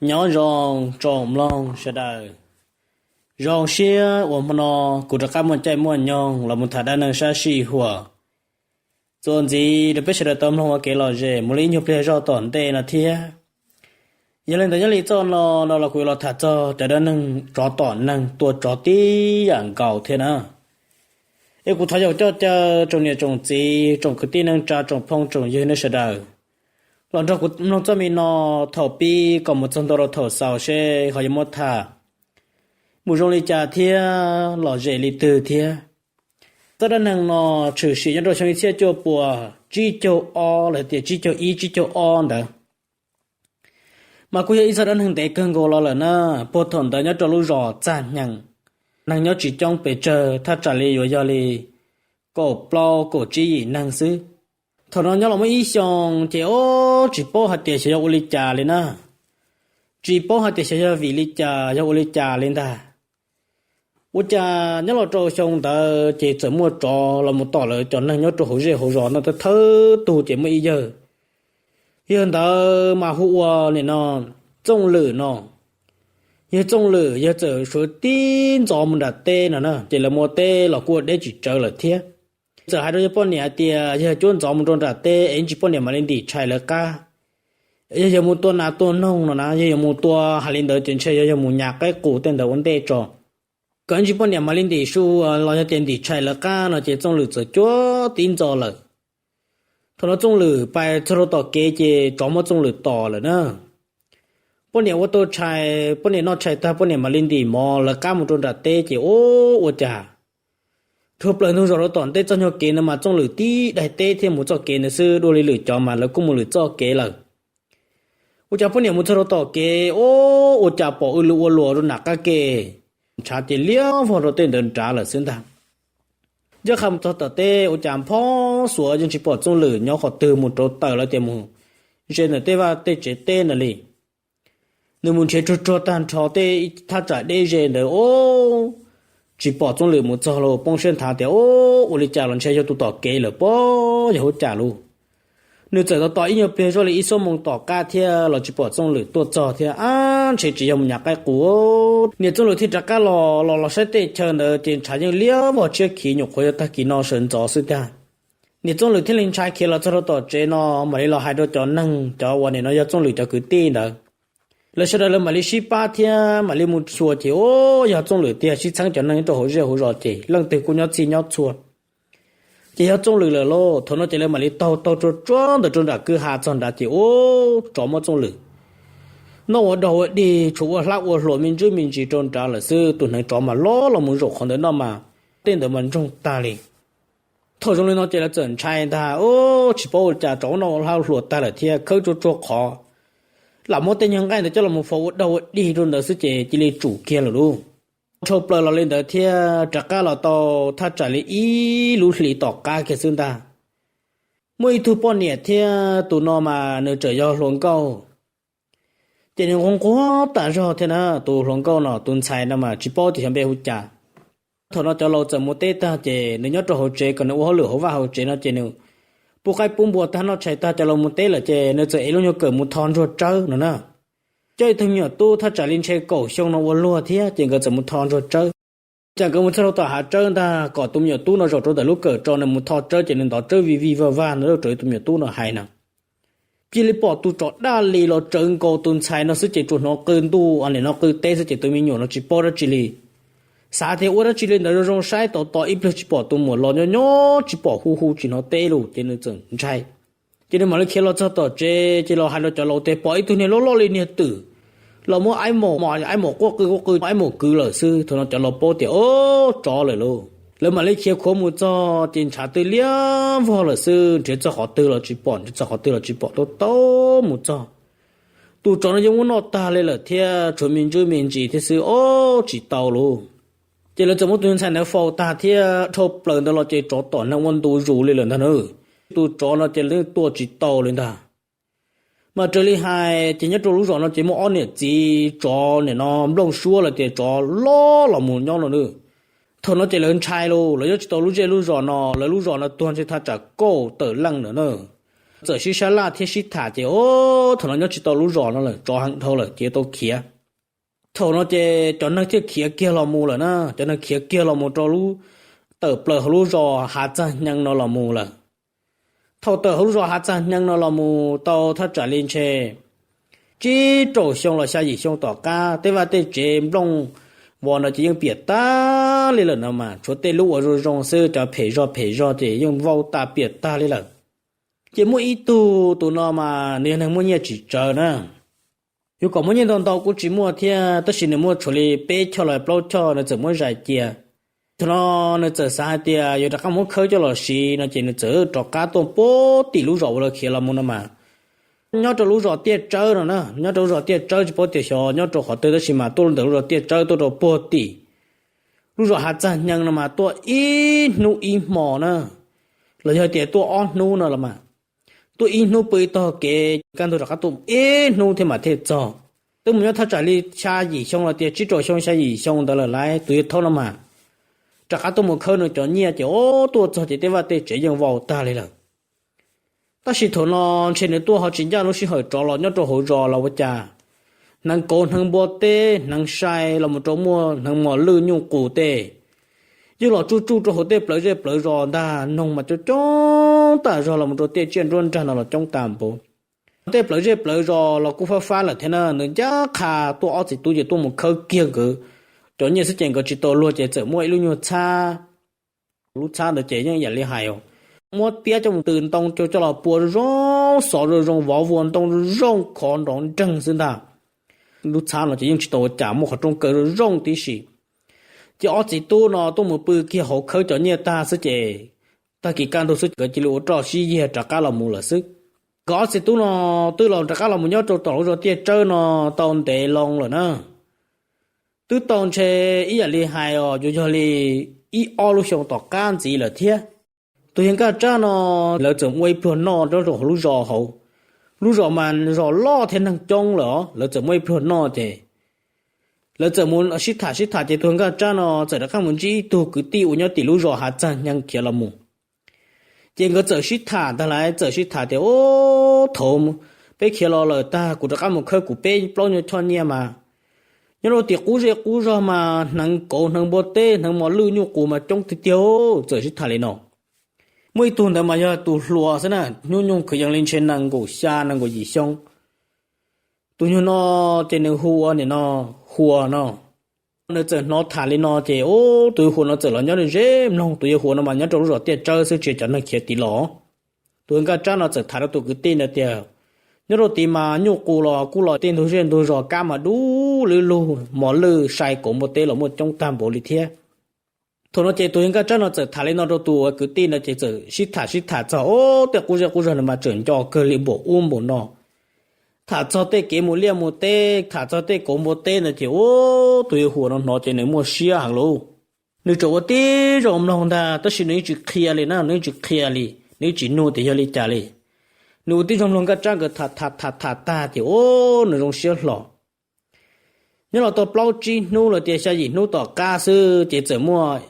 Nyob zoo tsoom mloog sawv daws. Zoo siab uas hmo no kuv rov qab muaj caij muaj nyoog los mus tham dab neeg sab sij huam. Txuas ntxiv rau peb sawv daws tau mloog ua kev lom zem mus li ib nyuag pliag zog tom ntej no thiab. Yog li ntawd nyob li txoj no no los kuv yuav los tham txog cov dab neeg tsov tom neeg tua tsov tib yam nkaus thiab na. Es kuv thov yaum coj caw tsoom niam tsoom txiv, tsoom kwv tij neej tsa, tsoom phooj tsoom ywg nej sawv daws los nrog kuv mloog txoj me no thaum pib kom mus txog ntua rau thaum xaus seb ho yuav muab tham mus zoo li cas thiab lom zem li twg thiab. Txoj dab neeg no tshwm sim nyob rau xyoo ib txhiab cuaj puas tsib caug ob los tias tsib caug ib tsib caug ob ntawd. Mas kuj yog ib txoj dab neeg ntev kawg nkaus los lawm na. Puag thaum ntawd nyob rau lub zos Txaj Nyeem, neeg nyob tsis coob pes tsawg, thaj tsam li yuav yog li kaum plaub kaum tsib yim neeg xwb. Thaum no nyob los muaj ib xyoo ces o, tsis paub hais tias xyov yog ua li cas li na. Tsis paub hais tias xyov yog vim li cas yog ua li cas li ntag. Ua cas nyob los rau xyoo ntawd ces txawm muaj tsov los mus tom lawv cov neeg nyob rau hauv zej hauv zos no thawj tug ces muaj ib yawg. Yawg ntawd mas hu ua nim no Txooj Lwm no. Yawg Txooj Lwm yawg txawm suav tib ntxov mus nram teb no na, ces lawv mus ua teb los kuj ua deb tsis tsawg lawm thiab. Txawm hais rau yawg poj niam hais tias yawg cuab ntxov mus rau nram teb es ib ntsis poj niam mam li ntim tshais lawv qab. Yawg yuav mus tua nas tua noog no na, yawg yuav mus tua hais li ntawd ces ntshe yog yawg mus nyas qaib qus tej ntawd ua ntej tso. Kom ib ntsis poj niam mam li ntim su los yog tias ntim tshais lawv qab no ces Txooj Lwm txawm cuab tib ntxov lawm. Thaum no Txooj Lwm pais txog rau tom kev ces tsov muab Txooj Lwm tom lawm na. Poj niam ua tau tshais, poj niam noj tshais tag poj niam mam li ntim mov lawv qab mus rau nram teb ces o, ua cas rhuav plaws ntug zos rau tom ntej txoj nyuag kev ntawd mas Txooj Lwm tib daig teb thiaj mus txoj kev ntawd xwb, dua li lwm cov mas lawv kuj mus lwm txoj kev lawm. Ua cas poj niam mus txog rau tom kev o, ua cas pom w lw ua luas rau nram qab ke, ntshav ces liab vog rau tej ntawd nrad lawm xwb ntag. Ncaj qha mus txog tom teb ua cas phob xuav yeej tsis pom Txooj Lwm nyob qhov twg, mus rauv taws los tias mus ze ntawm tej vaj tej tsev teb ntawd li. Nws mus nrhiav tsuag tsuag tag nrho tej thaj tsam deb ze ntawd o, tsis pom Txooj Lwm mus txog los poob siab nthav tias o, ua li cas los ntshe yog tus tom kev lawm pob, yog ua cas lauj. Nws txawm tos tos ib nyuag pliag zoj li ib xuab moos tom qab thiab los tsis pom Txooj Lwm tuaj txog thiab, ab ntshe tsis yog mus nyas qaib qus. Niam Txooj Lwm thiaj rov qab los los los saib tej chaw ntawd ces ntshav yeej liab vog tshiab khiv, nyuam qhuav yog tag kis no sawv ntxov xwb tiag. Niam Txooj Lwm thiaj li ntshai khiav los txog rau tom tsev no mam li los hais rau cov neeg, cov uas nim no yog Txooj Lwm cov kwv tij ntawd. Lawv sawv daws lawv mam li sib pab thiab mam li mus xyuas ces o, yog Txooj Lwm tiag, sib txheeb cov neeg nyob rau hauv zej hauv zos ces leej twg kuj nyob txhij nyob txhua. Ces yog Txooj Lwm lawm lauj. Thaum no ces lawv mam li taug taug tsuag tsuag ntawm rau nram kwj ha txog nrad ces ub, tsov muab Txooj Lwm noj ua dog ua dig, tshuav ua hlab ua hluas me ntsis me ntsis rau nrad lawm xwb. Tus hneev tsov mas loj los mus zaum qhov ntawd noj mas tej ntawd mas ntsoog tag li. Thaum zoo li no ces lawv txawm ntshai ntag, ub, tsis paub ua cas tsov noj ua hlab ua hluas tag lawm thiab, khawb tsuag tsuag qhov lam muab tej nyuag nqaij ntawd coj los faus ua dog ua dig rau ntawd xwb ces cia li tsum kiag lawm lauj. Dhau plaws los li ntawd thiab rov qab los tau thaj tsam li ib lub hlis tom qab kiag xwb ntag, muaj ib tug poj niam thiab, tus no mas nws tseem yog hluas nkauj. Ces nws nquag nquag tas zog thiab na, tus hluas nkauj no, tus ntxhais no mas tsis paub tias xyov npe hu cas. Thaum no cov laus txawm mus teb tag ces nws nyob rau hauv tsev kom nws ua hauj lwm hauv vaj hauv tsev no ces nws pub qaib pub npua tag noj tshais tag cov laus mus teb lawm ces nws txawm ev lub nyuag kawm mus tho ntsuag tsawb no na. Coj ib tug me nyuam tub thaj tsam li ntshe kaum xyoo no ua luag thiab ces nkawd txawm mus tho ntsuag tsawb. Ces nkawd mus txog rau tom hav tsawb ntag kom tus me nyuam tub no zaum rau ntawm lub kawm tso nws mus tho tsawb ces nws ntov tsawb vij vij vaj vaj ntawd rau tus me nyuam tub no hais na. Cia li pom tus tsov daj li los tsawv nkaus tus ntxhais no xwb ces tsuas hnov qw ntuj nim no qw teb xwb ces tus me nyuam no tsis paub dab tsi li. Xav tias ua dab tsi li ntawd zoo zoo saib tos tos ib pliag tsis pom tus muam los nyob nyob tsis pom hu hu tsis hnov teb lus ces nws txawm ntshai. Ces nws mam li khiav los txog tom tsev ces los hais rau cov laus tias pom ib tug niag loj loj li niag twm los muab aib mom, aib mom quaj qw quaj qw aib mom kwv lawm xwb. Thaum no cov laus paub tias o, tsov lawm lauj. Lawv mam li khiav khuav mus txog ces ntshav twb liab vog lawm xwb, nrhiav txog qhov twg los tsis pom, nrhiav txog qhov twg los tsis pom, tau tau mus txog tus tsov no yeej muab noj tag li lawm thiab, tshuav me ntsis me ntsis thiab xwb, o, tsis tau lauj. Ces lawv txawm muab tus ntxhais ntawd faus tag thiab dhau plaws ntawd los ces tsov tom neeg ua ntu zus li lawm ntag na. Tus tsov no ces lawv yeej tua tsis tau li ntag. Mas raws li hais ces nyob rau lub zos no ces muaj ob niam txiv tsov nim no nplooj suab los tias tsov loj los mus nyob no na. Thaum no ces lawv ntshai lauj, lawv nyob tsis tau lub zej lub zos no, lawv lub zos no tuag ntshe thaj tsam kaum tawm leej lawm na. Txawm sib sab laj thiab sib tham ces ub, thaum no nyob tsis tau lub zos no lawm, tsov heev dhau lawm ces tau khiav. Thaum no ces cov neeg thiaj khiav kiag los mus lawm na, cov neeg khiav kiag los mus rau lub, tawm plaws hauv lub zos Hav Txag Hneev no los mus lawm. Thaum tawm hauv lub zos Hav Txag Hneev no los mus tau thaj tsam li ntshe tsib rau xyoo los xya yim xyoo tom qab, tej vaj tej tsev nplooj vos no ces yeej piam tag li lawm no mas, tshuav tej lub uas zoo zoo xwb, cov phem zog phem zog ces yeej vau tas piam tag li lawm. Ces muaj ib tug tus no mas nws yog neeg muaj nyiaj tsis tsawg na. Yuav kom muab nyiaj ntau ntau kuj tsis muaj thiab, tab sis nws muaj tshuav li peb choj los plaub choj, nws txawm muab zais cia. Thaum no nws txawm xav hais tias yuav rov qab muab khawb coj los siv no ces nws txawm rov qab tuaj puag tim lub zos uas lawv khiav los mus no mas. Nyob rau lub zos Tiaj Tsawb no na, nyob rau lub zos Tiaj Tsawb tsis paub tias xyov nyob rau qhov twg, tab sis mas tuaj ntawm lub zos Tiaj Tsawb tuaj rau puag tim lub zos Hav Txag Hneev no mas tuaj ib hnub ib hmo na, los yog tias tuaj ob hnub no los mas. Tuaj ib hnub pw ib tog kev, kaj ntug rov qab tuaj ib hnub thiab mas thiaj txog. Twb mus nyob thaj tsam li xya yim xyoo los tias tsib rau xyoo xya yim xyoo ntawd lawm lauj, tus yawg thaub no mas rov qab tuaj mus khawb nws cov nyiaj ces ub, tuaj txog ces tej vaj tej tsev yeej vau tag li lawm. Tab sis thaum no ntshe nws tuaj ho tsis ncaj lub sij hawm rov los nyob rau hauv zos los ua cas hneev kauv hneev npua teb hneev sai los mus rau muaj hneev mos lwj nyuj qus tej yeej los tsuj tsuj rau hauv tej plawv zej plawv zos ntag, noog mas coob coob tag zog los mus rau tej tsiaj nruab nrag no los coob tag npaum. Tej plawv zej plawv zos los kuj fab fab lawm thiab na, nws ncaj qha tuaj ob txiv tub ces tuaj mus khawb kiag nkawd cov nyiaj xwb ces nkawd tsis tau luag ces txawm muab ib lub nyuag txhab. Lub txhab ntawd ces yeej ib yam li hais, muab tiab coj mus tws ntoo coj los pua zoo, xov zoo zoo, vov vuas ntoo zoo khov nrov nreeg xwb ntag. Lub txhab no ces yeej tsis tau ua cas, muaj qhov rooj kaw zoo zoo tib si. Ces ob txiv tub no tuaj mus pw kiag hauv khawb cov nyiaj tag xwb ces tag kis kaj ntug xwb nkawd cia li ua roj sib yiag rov qab los mus lawm xwb. Nkawd ob txiv tub no twb los rov qab los mus nyob rau tom lub zos Tiaj Tsawb no tau ntev loo lawm na. Twb tau ntshe ib yam li hais os, yuav yog li ib ob lub xyoo tom qab ntxiv lawm thiab. Tus yawg Nkaj Tsab no lawv txawm muaj ib pluag noj nyob rau hauv lub zos hauv. Lub zos mas zos loj thiab neeg coob lawm os, lawv txawm muaj ib pluag noj ces lawv txawm mus sib tham sib tham ces tus yawg Nkaj Tsab no txawm rov qab mus ntsib ib tug kwv tij uas nyob tim lub zos Hav Txag Hneev khiav los mus. Ces nkawd txawm sib tham ntag lauj, txawm sib tham tias, Ub, thaum peb khiav los lawm tag kuv rov qab mus khawb kuv peb plaub nyuag choj nyiaj mas nyob rau tim qub zej qub zog mas hneev kauv hneev npua teb hneev mos lwj nyuj qus mas coob tiag tiag. Txawm sib tham li no. Muaj ib tug ntawd mas yog tus hluas xwb na, hnub nyoog kwv yees li ntshe nees nkaum xya nees nkaum yim xyoo. Tus nyuag no ces nws hu ua nim no Huas no. Nws txawm hnov tham li no ces ub, tus yawg Huas no txawm los nyob ze mloog, tus yawg Huas no mas nyob rau lub zos Tiaj Tsawb xwb tsis yog cov neeg khiav tid los. Tus yawg Nkaj Tsab no txawm tham rau tus kwv tij ntawd tias, Nyob rau tid mas nyuj qus los kuj los tej ntug zej ntug zos, kab mas dub lwb lug, mos lwj sai kauv npua teb los muaj coob tag npaum li thiab. Thaum no ces tus yawg Nkaj Tsab no txawm tham li no rau tus kwv tij ntawd ces txawm sib tham sib tham txog ub, tej qub zej qub zog no mas tseem nco kawg li npaum ub npaum no. Tham txog tej kev mus liaj mus teb, tham txog tej kauv npua teb ntawd ces ub, tus yawg Huas no hnov ces nws muaj siab heev lauj. Nws tseem ua tib zoo mloog ntag tab sis nws yeej tsis qhia li na, nws yeej tsis qhia li, nws yeej tsis nug tias yog li cas li. Nws ua tib zoo mloog Nkaj Tsab nkawd tham tham tham tham tag ces ub, nws zoo siab hlo. Nyob los tau plaub tsib hnub los tias xya yim hnub tom qab xwb ces txawm muaj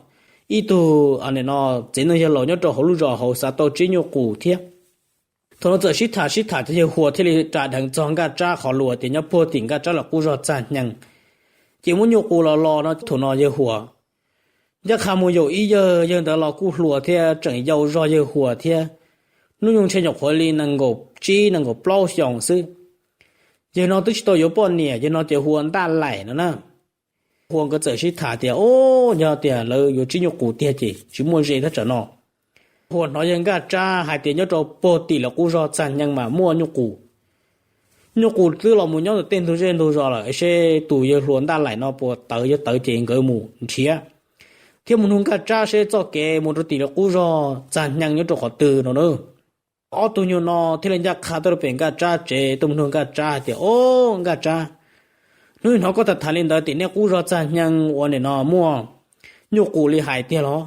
ib tug, nim no, txiv neej yawg laus nyob rau hauv lub zos hauv xav tau tsib nyuj qus thiab. Thaum no txawm sib tham sib tham ces yawg Huas thiaj li ras dheev txog Nkaj Tsab qhov lus tias nyob puag tim Nkaj Tsab lawv qub zog Txag Hneev, ces muab nyuj qus los los no. Thaum no yawg Huas ncaj qha mus yaum ib yawg, yawg ntawd los kuj hluas thiab tseem yau zog yawg Huas thiab, hnub nyoog ntshe nyuam qhuav li nees nkaum tsib nees nkaum plaub xyoos xwb. Yawg no twb tsis tau yuav poj niam, yawg no ces hu ua Ntaj Laim no na. Huas nkawd txawm sib tham tias, Ub, yog tias lawv yuav tsib nyuj qus tiag ces tsis muaj ze thaj tsam no. Huas hnov yawg Nkaj Tsab hais tias nyob rau puag tim lawv qub zog Txag Hneev mas muaj nyuj qus. Nyuj qus twb los mus nyob ntawm tej ntug zej ntug zos lawm, seb tus yawg hluas Ntaj Laim no puas tawv, yog tawv ces nkawd mus nrhiav thiab mus nug Nkaj Tsab seb txoj kev mus rau tim lawv qub zog Txag Hneev nyob rau qhov twg no na. Ob tug nyuag no thiaj li ncaj qha tuaj rau pem Nkaj Tsab tsev tuaj mus nug Nkaj Tsab hais tias, Ob, Nkaj Tsab, hnub hnov koj tham tham li ntawd tim nej qub zog Txag Hneev ua nim no muaj nyuj qus li hais tiag los?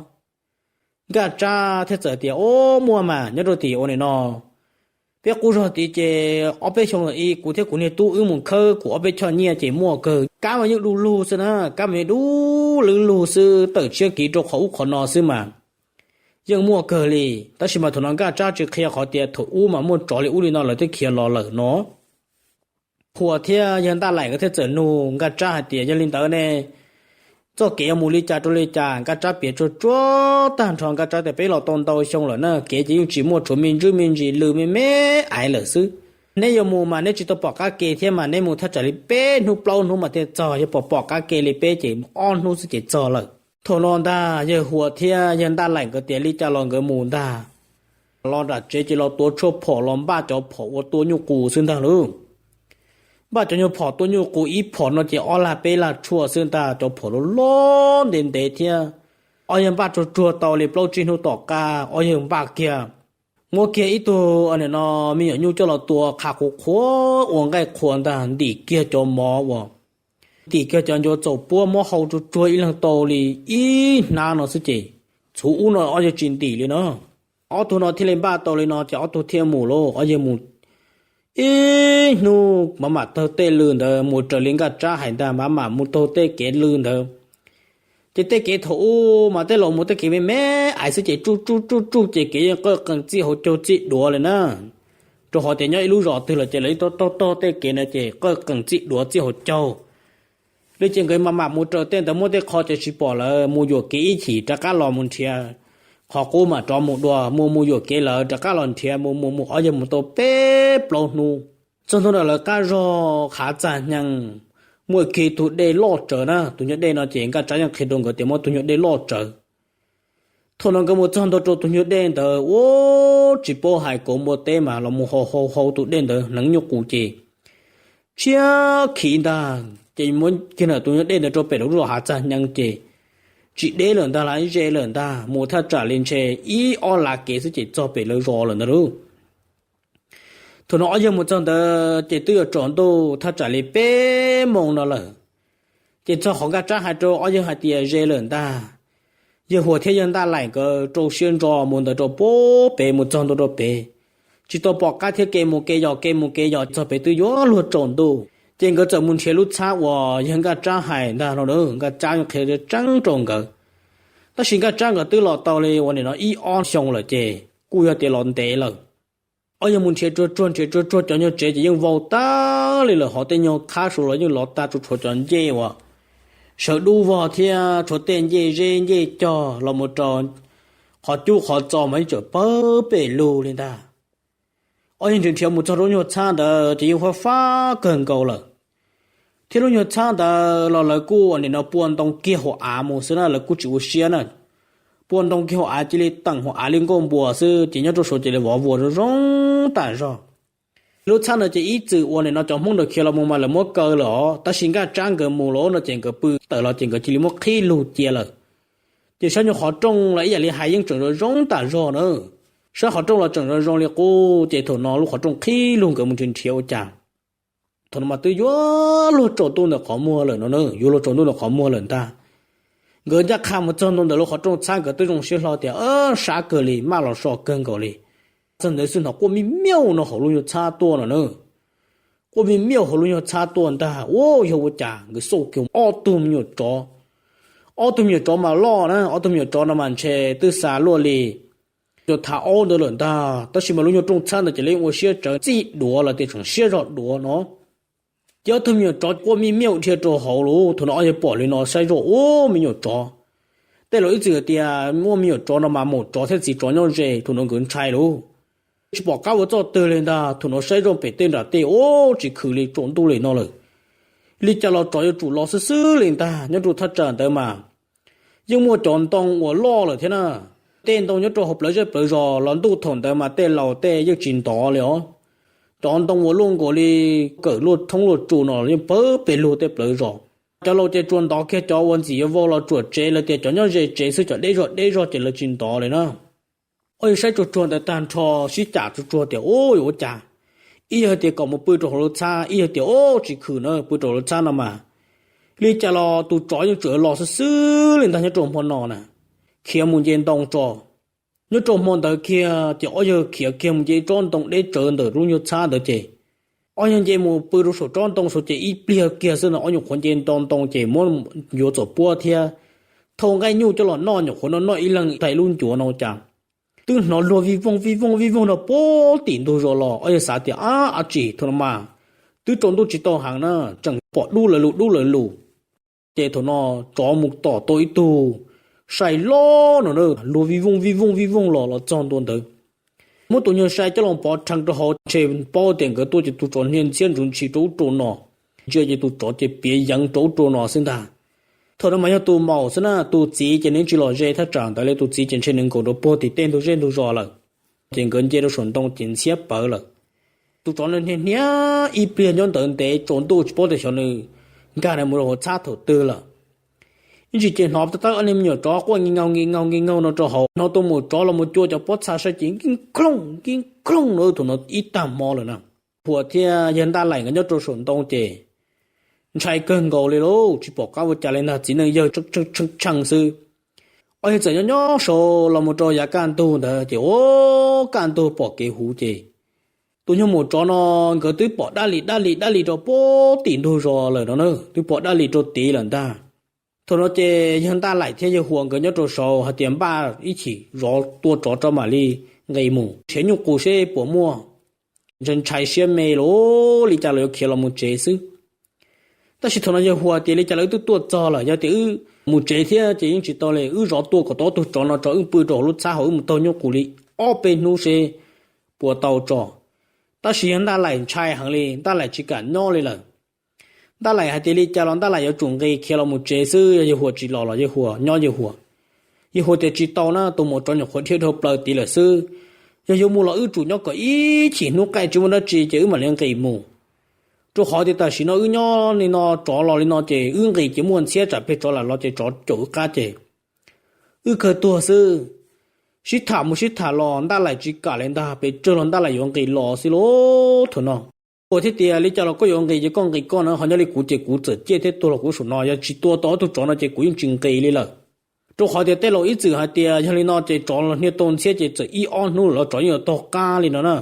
Nkaj Tsab thiaj txawm tias, Ob, muaj mas, nyob rau tim ua nim no peb qub zog tid ces ob peb xyoo ib kuv thiab kuv niag tub wb mus khawb kuv ob peb choj nyiaj ces muaj kawg, kab mas yeej du lug xwb na, kab mas yeej du lwb lug xwb, tawm tshiab kiv rau qhov ub qhov no xwb mas. yeej muaj kawg li. Tab sis mas thaum no Nkaj Tsab tsis qhia qhov tias thaum ub mas muaj tsov li ub li no lawv thiaj khiav los lawm no. Huas thiab yawg Ntaj Laim nkawd thiaj txawm nug Nkaj Tsab hais tias, yog li ntawd ne, txoj kev yuav mus li cas rau li cas? Nkaj Tsab piav tsuag tsuag tag nrho, Nkaj Tsab tias, peb los tau ntau xyoo lawm na, kev ces yeej tsis muaj, tshuav me ntsis me ntsis lw me me aiv lawm xwb. Neb yuav mus mas neb tsis tau pom qab ke thiab mas, neb mus thaj tsam li peb hnub plaub hnub mas thiaj txog, yog pom pom qab ke li peb ces ob hnub xwb ces txog lawm. Thaum no ntag yawg Huas thiab yawg Ntaj Laim nkawd tias li cas los nkawd mus ntag. Los nram tsev ces los tuav tshuaj phom los npaj cov phom ua tua nyuj qus xwb ntag lauj. Npaj cov nyuag phom tua nyuj qus ib phom no ces ob lag peb lag tshuaj xwb ntag, cov phom loj loj ntev ntev thiab. Ob yawg npaj tsuag tsuag tau li plaub tsib hnub tom qab ob yawg npaj kiag, muab kiag ib tug no me nyuam nyuj coj los tua qha qhuav qhuav ua nqaij qhuav ntag, ntim kiag cov mov uas, ntim kiag cov ncuav txaus puab muab hau tsuag tsuag ib leeg tau li ib hnab no xwb ces txhuv ub no ob yawg tsis ntim li no. Ob tug no thiaj li npaj tau li no ces ob tug thiaj mus lauj. Ob yawg mus ib hnub mam mam taug tej lw ntawd mus raws li Nkaj Tsab hais ntag, mam mam mus taug tej kev lw ntawd. Ces tej kev thaum ub mas tej laus mus tej kev me me aiv xwb ces tsuj tsuj tsuj tsuj ces kev yeej qawj qees txij hauv caug txij duav li na. Rau qhov tias nyob ib lub zos twg los ces lawv yeej taug taug tej kev na ces qawj qees txij duav txij hauv caug li. Ces nkawd mam mam mus raws tej ntawd, muaj tej qho ces tsis pom lawm, mus yuam kev ib chim rov qab los mus nrhiav qhov qub mam rov mus dua, mus mus yuam kev lawm rov qab los nrhiav, mus mus mus ob yawg mus tau peb plaub hnub. Txog ntua ntawm lawv qab zog hav txag hneev, muaj kiag tus dej loj tsawv na, tus nyuag dej no ces Nkaj Tsab yeej qhia rau nkawd tias muaj tus nyuag dej loj tsawv. Thaum no nkawd mus txog ntua rau tus nyuag dej ntawd ua tsis paub hais kauv npua teb mas los mus hau hau hau tus dej ntawd hneev nyuj qus ces tshiab khiv ntag ces muab kiag ntawm tus nyuag dej ntawd rau pem lub zos hav txag hneev ces tsis deb lawm ntag, lam ze lawm ntag, mus thaj tsam li ntshe ib ob lav kev xwb ces txog pem lawv zos lawm ntag lauj. Thaum no ob yawg mus txog ntawd ces twb yuav tsaus ntuj thaj tsam li peb moos no lawm. Ces txog qhov Nkaj Tsab hais rau ob yawg hais tias ze lawm ntag, yawg Huas thiab yawg Ntaj Laim nkawd rau siab ntso mus ntawd rau pem, mus txog ntua rau pem, tsis tau pom qab thiab, kev mus kev yos kev mus kev yos txog pem twb yuav luag tsaus ntuj. Ces nkawd txawm mus nrhiav lub txhab uas yawg Nkaj Tsab hais ntag no, Nkaj Tsab qhia tseeb rau nkawd. Tab sis Nkaj Tsab nkawd twb los tau li ua nim no ib ob xyoo lawm ces kuj yog tias los ntev lawm. Ob yawg mus nrhiav tsuag tsuag nrhiav tsuag tsuag cov nyuag tsev ces yeej vau tag li lawm, hos tej nyuag khab saud los yeej lov tag, tsuas tshuav cov ncej uas sawv dub vog thiab tshuav tej ncej zeb ncej cog los mus rau qhov cub qhov txos mas yeej tseem pawg pem lug li ntag. Ob yawg nrhiav nrhiav mus txog lub nyuag txhab ntawd ces yeej fab fab kawg nkaus lawm. Thiab lub nyuag txhab ntawd los lawv kuj ua nim no pua ntoo kiag hauv av mus xwb na, lawv kuj tsis ua siab na. Pua ntoo kiag hauv av cia li teem hauv av li nkuaj npua xwb ces nyob rau saud cia li vov vuas zoo zoo tas zog. Lub txhab ntawd ces ib txwm ua nim no cov Hmoob ntawd khiav los mus mas lawv muab kaw lawm os, tab sis Nkaj Tsab nkawd mus los no ces nkawd pw tawm los ces nkawd cia li muab qhib lug cia lawm. Ces saib nyuag qhov rooj los ib yam li hais yeej tseem zoo zoo tas zog na. Saib qhov rooj los tseem zoo zoo li qub ces thaum no lub qhov rooj qhib lug nkawd mus nrhiav nrhiav ua cas thaum no mas twb yuav luag tsaus ntuj ntawm qhov muag lawm no na, yuav luag tsaus ntuj ntawm qhov muag lawm ntag. Nkawd ncaj qha mus txog ntua ntawm lub qhov rooj txhab nkawd twb zoo siab hlo tias sab kawg li, maj los so kawg nkaus li. Txog ntawd xwb hnov quaj miaj miauj no hauv lub nyuag txhab tuaj no na. Quaj miaj miauj hauv lub nyuag txhab tuaj ntag, ua yog ua cas nkawd xauj kiag ob tug me nyuam tsov. Ob tug me nyuam tsov mas loj na, ob tug me nyuam tsov no mas ntshe twb xa luaj li cov thav aub ntawd lawm ntag, tab sis mas lub nyuag rooj txhab ntawd ces lawv yeej ua siab tsawv txij duav los tias tseem siab zog duav no. Ces ob tug me nyuam tsov quaj miaj miauj dhia rau hauv lawm, thaum no ob yawg pom li no saib zoj ua me nyuam tsov. Tej laus ib txwm tias muaj me nyuam tsov no mas maum tsov thiab txiv tsov nyob ze, thaum no nkawd ntshai lauj. Tsis pom qab ua txoj twg li ntag, thaum no saib zoj pem tej nram tej ua tsis khwm li, tsaus ntuj li no lawm. Li cas los tsov yuav tsum los xwb xwb li ntag, nyob rau thaj tsam ntawd mas yeej muaj cov ntoo uas loj lawm thiab na. Tej ntoo nyob rau hauv plawv zej plawv zos los ntuj thaum ntawd mas tej laus tej yeej tsis ntov li os. Cov ntoo uas luaj nkaus li kawm luaj thoob luaj tsu no yeej pawg pes lug tej plawv zos. Cov laus ces tsuas ntov kiag cov uas ntxim yuav vau los tsuam tsev, lawv tias cov nyob ze tsev xwb, cov deb zog deb zog ces lawv tsis ntov li na. Ob yawg saib tsuag tsuag ntawd tag nrho, sib cam tsuag tsuag tias ub yuav ua cas. Ib yawg tias kom mus pw rau hauv lub txhab, ib yawg tias ub tsis khwm na, pw rau hauv lub txhab no mas li cas los tus tsov yeej tseem los xwb xwb li ntag nyob rau hmo no na. Khiav mus nce ntoo tso. Nyob rau hmo ntawd kiag ces ob yawg khiav kiag mus nce tsob ntoo deb tsawv ntawm lub nyuag txhab ntawd ces ob yawg nce mus pw rau saum tsob ntoo saud ces ib pliag kiag xwb no ob nyuam qhuav nce nto ntoo ces muab ncuav txaus puab thiab thau nqaij nyuj coj los noj, nyuam qhuav noj noj ib leeg tais lub ncuav no cas Twb hnov luag vij vooj vij vooj vij vooj no puag tim ntug zos los, ob yawg xav tias ab, ab tsi thaum no mas twb tsaus ntuj tsis tau heev na, tseem pom dub lawv lus dub lawv lus. Ces thaum no tsov mus tom tau ib tug sai loj no, luag vij vooj vij vooj vij vooj los los txog ntua ntawd. Muab tus nyuag sai coj los pov rhees rau hauv, ntshe paub tias nkawd tuaj ces tus tsov niaj ntxhiab ntsuv ntshis rau ub rau no, ntsia ces tus tsov ces piav yeev rau ub rau no xwb ntag. Thaum no mas yog tus maum xwb na, tus txiv ces nws tsis los ze thaj tsam ntawd li, tus txiv ces ntshe nws nkaum rau puag tim tej ntug zej ntug zos lawm. Ces nkawd nce rau saum ntoo ces ntxhiab pawv lawm. Tus tsov nws hnia hnia ib pliag nyob ntawd ntev tsaus ntuj tsis paub tias xyov nws nkag nws mus rau hauv txhab thaum twg lawm. Ib ntsis ces hnov tawb tawb ob niag me nyuam tsov quaj nki nkaug nki nkaug nki nkaug no rau hauv, hnov tus maum tsov los mus cua cov pob txha saib ces nkij nklooj nkij nklooj no thaum no ib tag hmo lawm na. Huas thiab yawg Ntaj Laim nkawd nyob rau saum ntoo ces ntshai kawg nkaus li lauj, tsis pom qab ua cas li ntag, txiv neej yawg tshee tshee xwb. Ob yawg txawm nyob nyob saud los mus rau yav kaj ntug ntawd ces ua kaj ntug pom kev huv ces tus nyuag maum tsov no nkawd twb pom dab li dab li dab li rau puag tim ntug zos lawm no na, twb pom dab li rau tid lawm ntag. Thaum no ces yawg Ntaj Laim thiab yawg Huas nkawd nyob rau saud hais tias npaj ib chim zov tua tsov rau mam li nqis mus nrhiav nyuj qus seb puas muaj. Ntshai ntshai siab me lawm, li cas los yuav khiav los mus tsev xwb. Tab sis thaum no yawg Huas tias li cas los wb twb tuaj txog lawm, yog tias wb mus tsev thiab ces yeej tsis tau li, wb zov tua kom tau ob tug tsov no tso wb pw rau hauv lub txhab hauv wb mus taug nyuj qus li ob peb hnub seb puas tau tso. Tab sis yawg Ntaj Laim ntshai heev li, Ntaj Laim tsis kam nyob li lawm. Ntaj Laim hais tias li cas los Ntaj Laim yuav tsum nqis khiav los mus tsev xwb, yog yawg Huas tsis los los yawg Huas nyob yawg Huas. Yawg Huas tias tsis tau na, tus maum tsov nyuam qhuav dhia dhau plaws tid lawm xwb. Yog yuav mus los wb tsum nyob kom ib chim hnub qaij tsis muaj dab tsi ces wb mam li nqis mus. Rau qhov tias tam sim no wb nyob li no tsov los li no ces wb nqis ces muaj ntxhiab tsam peg tsov lam los ces tsov caum wb qab ces wb kawg tuag xwb. Sib tham mus sib tham los Ntaj Laim tsis kam li ntag, pes tsawg los Ntaj Laim yuav nqis los xwb lauj thaum no. Huas thiaj tias li cas los koj yuav nqis ces koj nqis koj na, ho nyob li kuv ces kuv txawm ciaj thiab tuag los kuv saum no, yog tsis tua tau ob tug tsov no ces kuv yeej tsis nqis li lawm. Rau qhov tias tej laus ib txwm hais tias yog li no ces tsov los hnia tau ntxhiab ces txawm ib ob hnub los tsov yeej yuav taug qab li no na.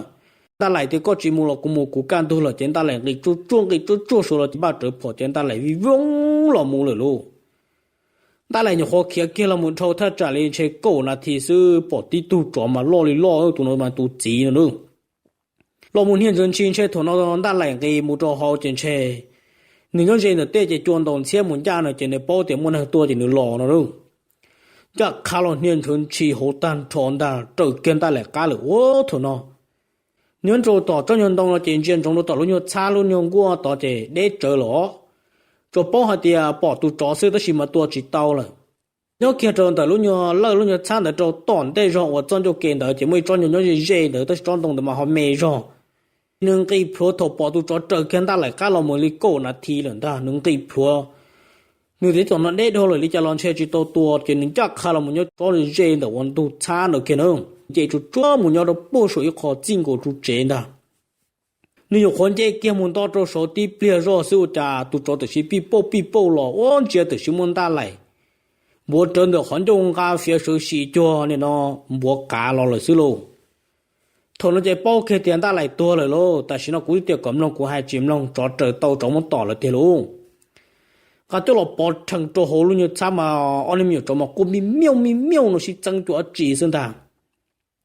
Ntaj Laim tias koj tsis mus los kuv mus, kuv kaj ntug lawm ces Ntaj Laim nqis tsuag tsuag nqis tsuag tsuag saud los ces npaj rawv phom ces Ntaj Laim vij vooj los mus lawm lauj. Ntaj Laim nyuam qhuav khiav kiag los mus dhau thaj tsam li ntshe kaum nas this xwb pom tib tug tsov mas loj li loj, tus no mas tus txiv no na. Los mus hnia ntxhwv ntshis ntshe thaum no Ntaj Laim nqis mus rau hauv ces ntshe nws nyob ze ntawm tej ces cua ntaus ntxhiab mus ncaj no ces nws paub tias muaj neeg tuaj ces nws los no lauj. Ncaj qha los hnia ntxhwv ntshis hauv tag nrho ntag, raws kiag Ntaj Laim qab lawm ua thaum no. Nyob rau tom tsob nyuag ntoo no ces ntsia ntsoov rau tom lub nyuag txhab lub nyuag nkuaj tod ces deb tsawv los tsuas paub hais tias pom tus tsov xwb tab sis mas tua tsis tau lawm. Nyob kiag rau ntawm lub nyuag lawj lub nyuag txhab ntawd rau tom ntej zog uas txoj ncauj ke ntawd ces muaj ib tsob nyuag nyob ze ze ntawd tab sis tsob ntoo ntawd mas ho me zog. Nws nqis plhuav thaum pom tus tsov raws kiag Ntaj Laim qab los mus li kaum nas this lawm ntag, nws nqis plhuav. Nws twb tom no deb dhau lawm li cas los ntshe tsis tau tua ces nws ncaj qha los mus nyob tsob ze ntawm uas ntug txhab ntawd kiag na, nce tsuag tsuag mus nyob rau puag saum ib qho txij nkaus ru tsev ntag. Nws nyuam qhuav nce kiag mus nto rau saud tib pliag zoj xwb ua cas tus tsov tam sim pij pauj pij pauj los ua ntsia tam sim muaj Ntaj Laim npuav rawv ntawm qhov ncauj nqa fiav sawv sim cuag nim no npuav qav los lawm xwb lauj. Thaum no ces paub kiag tias Ntaj Laim tuag lawm lauj, tam sim no kuv twb tias kom mloog kuv hais tsis mloog, tsov raws tau tsov muab tom lawm tiag lauj. Nqa coj los pov rhees rau hauv lub nyuag txhab mas ob niag me nyuam tsov mas quaj mij miauj mij miauj no sib txeeb cuag dab tsi xwb ntag.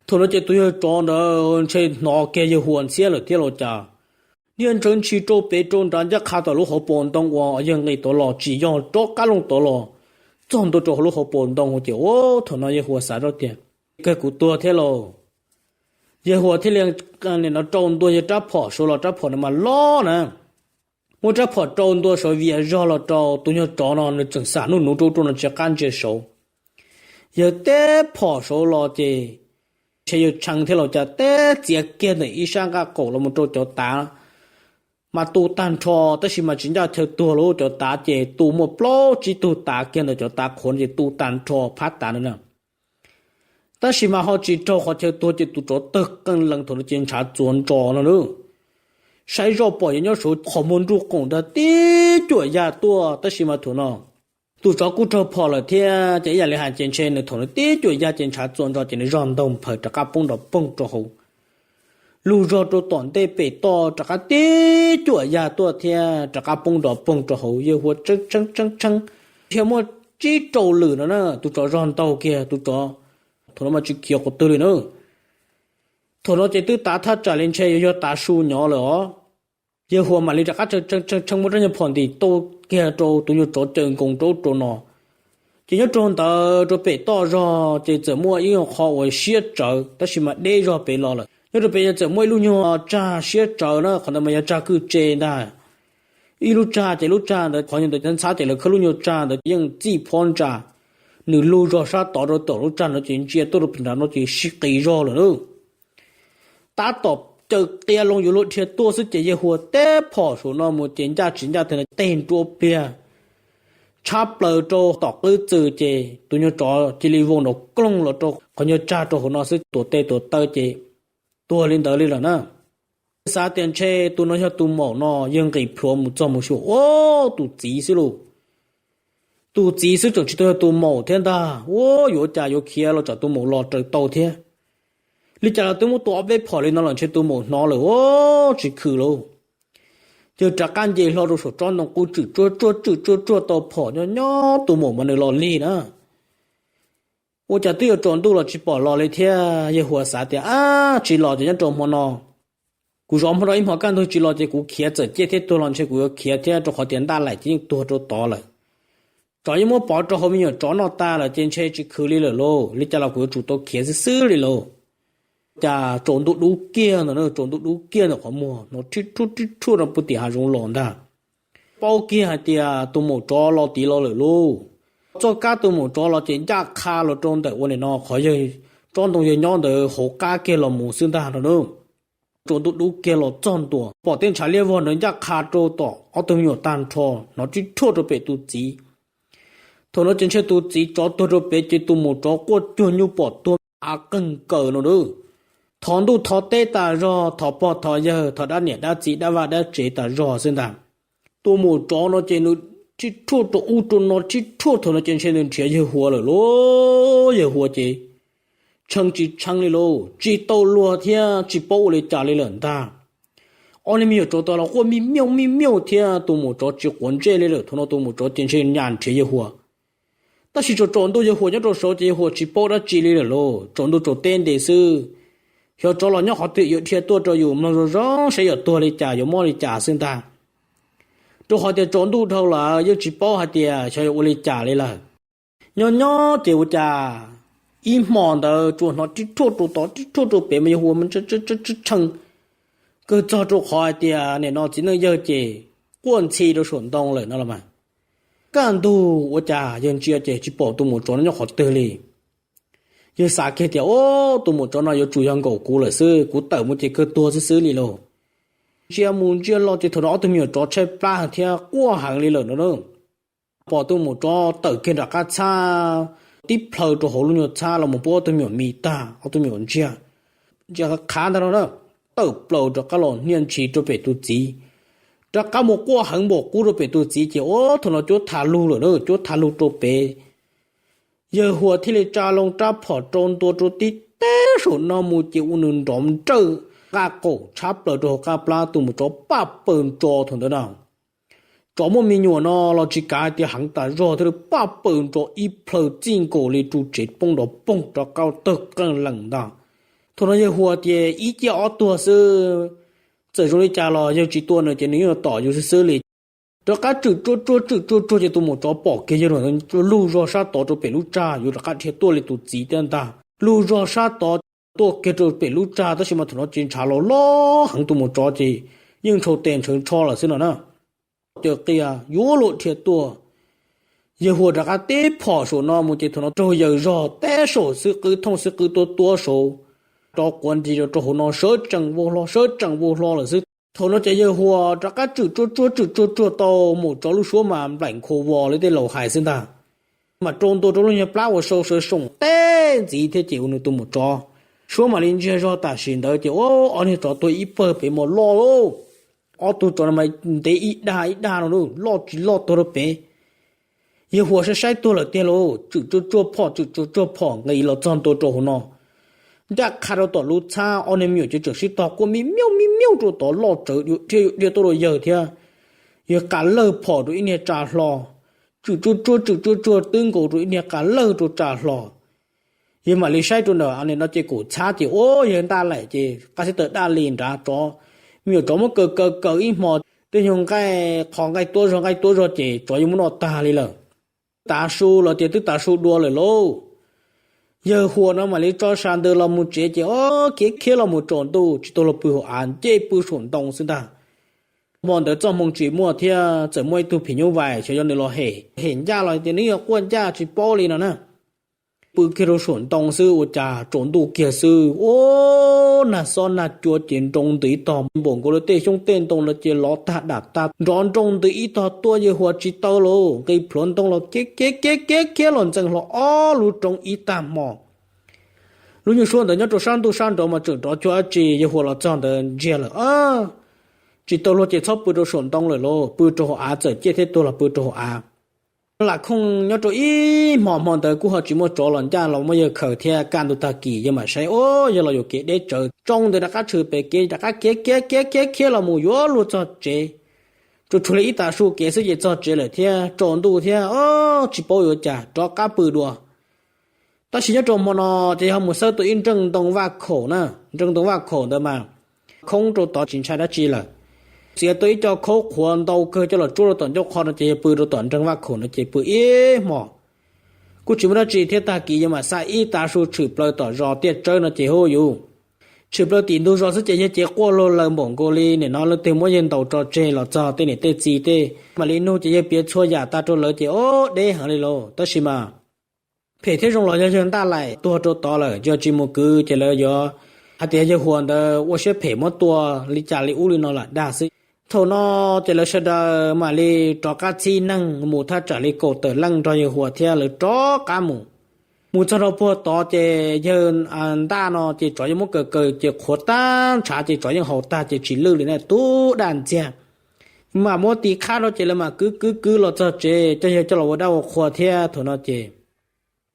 Thaum no ces tus yawg tsov ntawd ntshe hnov kiag yawg Huas ntxhiab lawm thiab los cas, niaj ntxhwv ntshis rau pem rau nrad ncaj qha tom lub hauv paus ntoo uas yawg nqis tod los tsis yog rov qab looj tod los txog ntua rau hauv lub hauv paus ntoo ces ua thaum no yawg Huas xav zoj tias kawg kuv tuag thiab lauj. Yawg Huas thiaj li nim no rau ntua yawg rab phom saud los rab phom no mas loj na. Muab rab phom rau ntua saud vias zog los rau tus nyuag tsov no nws tseem xam nuj nuv rau rau no tsis qab ntsia saud. Yawg teb phom saud los ces ntshe yawg tshee thiab los cas teb txiav kiag ntawm ib sab nqaj qaum los mus rau cov tav mas tu tag nrho, tab sis mas tsis ncaj chaw tuag lauj, cov tav ces tu muaj plaub tsib tug tav kiag ntawm cov tav qhuav ces tu tag nrho phab tav ntawd na. Tab sis mas ho tsis raug qhov chaw tuag ces tus tsov tawg qees lees thaum no ces ntshav txuas ntsos no lauj. Saib zoj pom yawg nyob saud qhov muag nruj qoom ntag tib cuam ya tuaj tab sis mas thaum no tus tsov kuj raug phom lawm thiab ces ib yam li hais ces ntshe nws thaum no tib cuam ya ces ntshav txuas ntsos ces nws zog ntaug nphaws rov qab poob nrov poog rau hauv lub zog rau tom ntej pem toj rov qab tib cuam ya tuaj thiab rov qab poob nrov poog rau hauv. Yawg Huas tshee tshee tshee tshee, ntshe muaj tsib rau lwm no na, tus tsov zog ntaug kiag, tus tsov Thaum no mas tsis khiav qhov twg li na. Thaum no ces twb tav thaj tsam li ntshe yuav yog tav su nyob lawm os. Yawg Huas mam li rov qab tshee tshee muab rab nyuag phom ntim tau kiag rau tus nyuag tsov caws nkoos rau ub rau no. Ces nyob rau ntawd rau pem toj zog ces txawm muaj ib qho uas siab tsawv tab sis mas deb zog pem los lawm. Nyob rau pem txawm muaj ib lub nyuag tsag siab tsawv na, qhov ntawd mas yog tsag kwj tse ntag. Ib lub tsag ces lub tsag ntawd qhov nyuag ntawd ntxhab ces lawv khawb lub nyuag tsag ntawd yeej txij phab ntsa. Nws lug zog sab tod rau tom lub tsag ntawd ces ntsia tuaj rau pem nrad no ces sib qis zog lawm na. Tab tom caws qia loo yuav luag dhia tuaj xwb ces yawg Huas teb phom saum no mus ces ncaj tsis ncaj tag no tej nruab pliag tshab plaws rau tom qwb txwm ces tus nyuag tsov cia li vau nrov kloog los rau qhov nyuag tsag rau hauv no xwb, tuam tes tuam taw ces tuag li ntawd li lawm na. Xav tias ntshe tus no yog tus maum no yawg nqis plhuav mus txog mus xyuas ua tus txiv xwb lauj. Tus txiv xwb tseem tsis tau yog tus maum thiab ntag. Ua yuav cas yuav khiav los tsam tus maum los raws tau thiab. Li cas los twb muab tua ob peb phom li no los ntshe tus maum hnov lawm ua tsis khwm lauj. Yawg rov qab nce hlo rau saum tsob ntoo qub tswm tsuag tsuag tswm tsuag tsuag tau phom nyob nyob tus maum mas nws los lig na. Ua cas twb yuav tsaus ntuj los tsis pom los li thiab, yawg Huas xav tias ab tsis los ces nyob rau hmo no kuv zov hmo no ib hmo kaj ntug tsis los ces kuv khiav txawm ciaj thiab tuag los ntshe kuv yuav khiav thiab rau qhov tias ntaj laim ces yeej tuag rau tod lawm. Tsov yeej muab pov rau hauv me nyuam tsov noj tas lawm ces ntshe tsis khwv li lawm lauj, li cas los kuv yuav tsum tau khiav xwb xwb li lauj. Cas tsaus ntuj dub kiag ntawm, tsaus ntuj dub kiag ntawm qhov muag no rhib rhuaj rhib rhuaj rau puag tim hav zoov los ntag. Paub kiag hais tias tus maum tsov los tid los lawm lauj. Txoj kab tus maum tsov los ces ncaj qha los rau ntawm ua nim no qhov yawg tsob ntoo yawg nyob ntawd hauv qab kiag los mus xwb ntag no na. Tsaus ntuj dub kiag los txog ntua pom tej ntshav liab vog ntawd ncaj qha rau tom ob tug me nyuam tag nrho, hnov rhib rhuaj rau pem tus txiv. Thaum no ces ntshe tus txiv tsov tuag rau pem ces tus maum tsov quaj cuag nyuj pom tuag av qeeg kaws no na. Thov ntuj thov teb tas zog, thov pog thov yawg, thov dab niam dab txiv dab vaj dab tsev tas zog xwb ntag. Tus maum tsov no ces nws rhib rhuaj rau ub rau no rhib rhuaj, thaum no ces ntshe nws nrhiav yawg Huas lawm lauj. Yawg Huas ces tshee tsis tshee li lauj, tsis tau luag thiab tsis paub ua li cas li lawm ntag. Ob niag me nyuam tsov tod los quaj mij miauj mij miauj thiab tus maum tsov tsis quav ntsej li lawm, thaum no tus maum tsov ces ntshe nyas nrhiav yawg Huas. Tab sis tsaus tsaus ntuj yawg Huas nyob rau saud ces yawg Huas tsis paub dab tsi li lawm lauj, tsaus ntuj tsaus teb nti xwb. Xyov tsov los nyob qhov twg yuav dhia tuaj rau yus mloog zoo zoo saib yuav tuag li cas yuav mob li cas xwb ntag. Rau qhov tias tsaus ntuj dhau lawm yeej tsis paub hais tias xyov yuav ua li cas li lawm. Nyob nyob ces ua cas ib hmo ntawd tsuas hnov rhib rhuaj rau tod rhib rhuaj rau pem mas yawg Huas mas tshee tshee kawg txog rau qhov hais tias nim no txiv neej yawg ces quaj ntxhi rau saum ntoo lawm no los mas. Kaj ntug ua cas yawg ntsia ces tsis pom tus maum tsov no nyob qhov twg li. Yawg xav kiag tias, o, tus maum tsov no yuav tsum yog nkaum kuv lawm xwb, kuv tawm mus ces kawg tuag xwb xwb li lauj. Ntsia mus ntsia los ces thaum no ob tug me nyuam tsov tshaib plab thiab quaj heev li lawm no na. Pom tus maum tsov tawm kiag nram qab txhab, tib plhaw rau hauv lub nyuag txhab los mus pub ob tug me nyuam mis tag, ob tug me nyuam ntsiag, ntsiag qhav ntag no na, tawm plaws rov qab los hnia ntshis rau pem tus txiv. Rov qab mus quaj heev npaum qub rau pem tus txiv ces, o, thaum no cuab tha lug lawm na, cuab tha lug rau pem. Yawg Huas thiaj li tsa loo rab phom rau ntua rau tib teb saum no mus ces ua nws nrov nrawj, nqaj qaum tshab plaws rau hauv qab plab, tus maum tsov paj paws ntso thaum ntawd na. Tsov muaj me nyuam no los tsis kav hais tias heev tas zog thiab, paj paws ntso ib plhaw txij nkaus li ru tsev poob nrov poog rov qab tawg qeej lees ntag. Thaum no yawg Huas tias ib ciaj ob tuag xwb, txawm zoo li cas los yawg tsis tua nws ces nws yeej yuav tom yus xwb xwb li. Rov qab tswm tsuag tsuag tswm tsuag tsuag ces tus maum tsov pom kiag yawg Huas lug zog sab tod rau pem lub tsag yuav rov qab dhia tuaj li tus txiv thiab ntag. Lug zog sab tod tuaj kiag rau pem lub tsag tab sis mas thaum no ces ntshav los loj heev, tus maum tsov ces yeej ntshaus tes ntshaw ntsho lawm xwb no na. Caws qia yuav luag dhia tuaj, yawg Huas rov qab tib phom saum no mus ces thaum no raug yawg zog teb saum xwb qwb thooj xwb qwb tuab tuab saud, rov quav nti rau hauv no sawv tsees vau hlo sawv tsees vau hlo lawm xwb. Thaum no ces yawg Huas rov qab tswm tsuag tsuag tswm tsuag tsuag tau maum tsov lub suab mas nplaim nkhaus vos li tej laus hais xwb ntag. Mas rau ntua rau lub nyuag plab uas sau sawv soom teb ntxiv thiab ces ua nws tus maum tsov suab mam li ntsiag zog tam sim ntawd ces, o, ob niag tsov tuag ib pawg pem mas loj lauj. Ob tug tsov no mas ntev ib dag ib dag no loj tsis loj tuag rau pem. Yawg Huas saib saib tuag lawm tiag lauj, tswm tsuag tsuag phom tswm tsuag tsuag phom nqis los txog ntua rau hauv no. Ncaj qha rau tom lub txhab, ob niag me nyuam ces tseem sib tog quaj mij miauj mij miauj rau tod loj tsawv dhia yuav dhia tuaj rau yawg thiab. Yawg qas lawg phom rau ib niag tsa hlo, tswm tsuag tsuag tswm tsuag tsuag twb nkaus rau ib niag qas lawg rau tsa hlo. Yawg mam li saib rau ntawm no ces kuj txhab ces ua yawg ntaj laim ces qab xib taws daj li nrad tsov, me nyuam tsov muab kaws kaws kaws ib hmos, tej nyuag nqaij qhov nqaij tuab zog nqaij tuab zog ces tsov yuav muab noj tag li lawm. Tav su los tias twb tav su dua lawm lauj. Yawg Huas no mam li tso sa ntws los mus tsev ces o, khiav khiav los mus tsaus ntuj tsis tau los pw hauv av, nce pw saum ntoo xwb ntag. Hmo ntawd txoj hmoo tsis muaj thiab txawm muaj ib tug phim nyuj vais xyov yog nws los hem hem ncaj los tias nws yog quaj ncaj tsis paub li no na. Pw kiag rau saum ntoo xwb ua cas tsaus ntuj kiag xwb ua, nag xob nag cua ces nroo ntws ib tog npaum nkaus li tej xyoob tej ntoo no ces lov tag dam tag nrov nroo ntws ib tog tuaj yawg Huas tsis tau lauj, nqis plhuav ntoo los khiav khiav khiav khiav los ntxeev hlo ob lub roob ib tag hmo. Lub nyuag suab ntawd nyob rau sab ntuj sab nraud mas tseem rov cuag dab tsi, yawg Huas los txog ntawd ntsiag lawm. Tsis tau luag ces txhob pw rau saum ntoo lawm lauj, pw rau hauv av txawm ciaj thiab tuag los pw rau hauv av. Lam khooj nyob rau ib hmos, hmo ntawd kuj ho tsis muaj tsov los ncaj los muab yawg khaws thiab kaj ntug tag kis yawg mam saib o, yawg los yuam kev deb tsawv tsoo ntawd rov qab tshwm pem kev rov qab khiav khiav khiav khiav khiav los mus yuav luag txog tsev. Tsuas tshuav li ib tav su kev xwb ces txog tsev lawm thiab tsaus ntuj thiab o, tsis paub yuav cas rov qab pw dua. Tab sis nyob rau hmo no ces yog mus xawb tau ib nreej ntoo vaj khaum na, nreej ntoo vaj khaum ntawd mas khoob rau tod tsis ntshai dab tsi lawm. Txiav tau ib co khaub qhuav ntau kawg coj los tsuab rau tom ncauj qho no ces yawg pw rau tom nreej vaj khaum no ces pw ib hmos. Kuj tsis muaj dab tsi thiab tag kis yawg mam xa ib tav su tshwm plaws tom zos Tiaj Tsawb no ces hu yus tshwm plaws tim ntug zos xwb ces yawg cev quaj luag laws npaum nkaus li nim no leej twg muab yawg ntaus tso tseg los txog tej niam tej txiv tej mam li nug ces yawg piav txhua yam tag rau lawv ces o, deb heev li lauj. Tab sis mas phem thiab zoo los yog yawg ntaj laim tuag rau tod lawm, yog tsis mus kwv ces lawv yuav hais tias yawg Huas ntawd ua siab phem muab tua li cas li ub li no lam dag xwb. Thaum no ces lawv sawv daws mam li rov qab txhib neeg mus thaj tsam li kaum tawm leej nrog yawg Huas thiab lawv rov qab mus. Mus txog rau puag tod ces yawg ntaj no ces tsov yeej muab kaws kaws ces qhuav tag ntshav ces tsov yeej haus tag ces tsis lwj li na, tub daj ntxiag. Mam muab tis qhab rau ces lawv mam kwv kwv kwv los txog tsev coj yawg coj los ua dab ua qhua thiab thaum no ces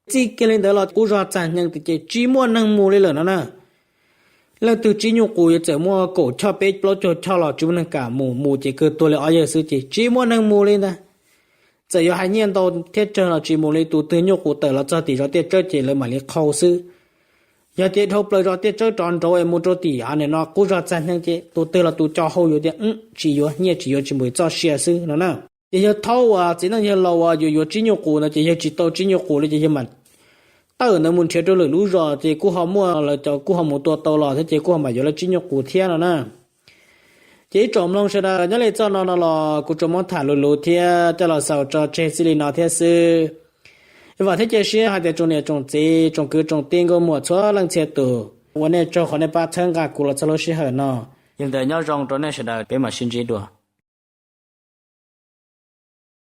txij kiag li ntawd los qub zog txag hneev ces tsis muaj neeg mus li lawm no na. Leej twg tsib nyuj qus yuav txawm muaj kaum choj peb plaub caug choj los tsis muaj neeg kam mus, mus ces kawg tuag li ob yawg xwb ces tsis muaj neeg mus li ntag. Txawm yuav hais nyiaj ntau thiab tsawg los tsis mus li, tus twg nyuj qus tawm los txog tim zos Tiaj Tsawb ces lawv mam li qhau xwb. Yog tias dhau plaws zos Tiaj Tsawb rov nraud es mus rau tim nim no qub zog txag hneev ces tus twg los tus co hau yuav tias tsis yuav, nyiaj tsis yuav, tsis mus txoj sia xwb no na. Ces yawg Thaub uas txiv neej yawg laus uas yuav yuav tsib nyuj qus ntawd ces yawg tsis tau tsib nyuj qus li ces yawg mam tawm ntawd mus nrhiav rau lwm lub zos ces kuj ho muaj lawv cov kuj ho mus tua tau los thiab ces kuj ho mam yuav lawv tsib nyuj qus thiab no na. Ces ib tsoom mloog sawv daws, nyob li txoj no no los kuv tsuas muab tham luv luv thiab coj los xaus tso tseg txij li no thiab xwb. Vam thiab cia siab hais tias tsoom niam tsoom txiv tsoom kwv tsoom tij nkauj muam txhua leej txhia tus, ua nej tsaug qhov nej pab txhawb nqa kuv los txog lub sij hawm no. Yog li ntawd nyob zoo rau nej sawv daws, peb mam sib ntsib dua.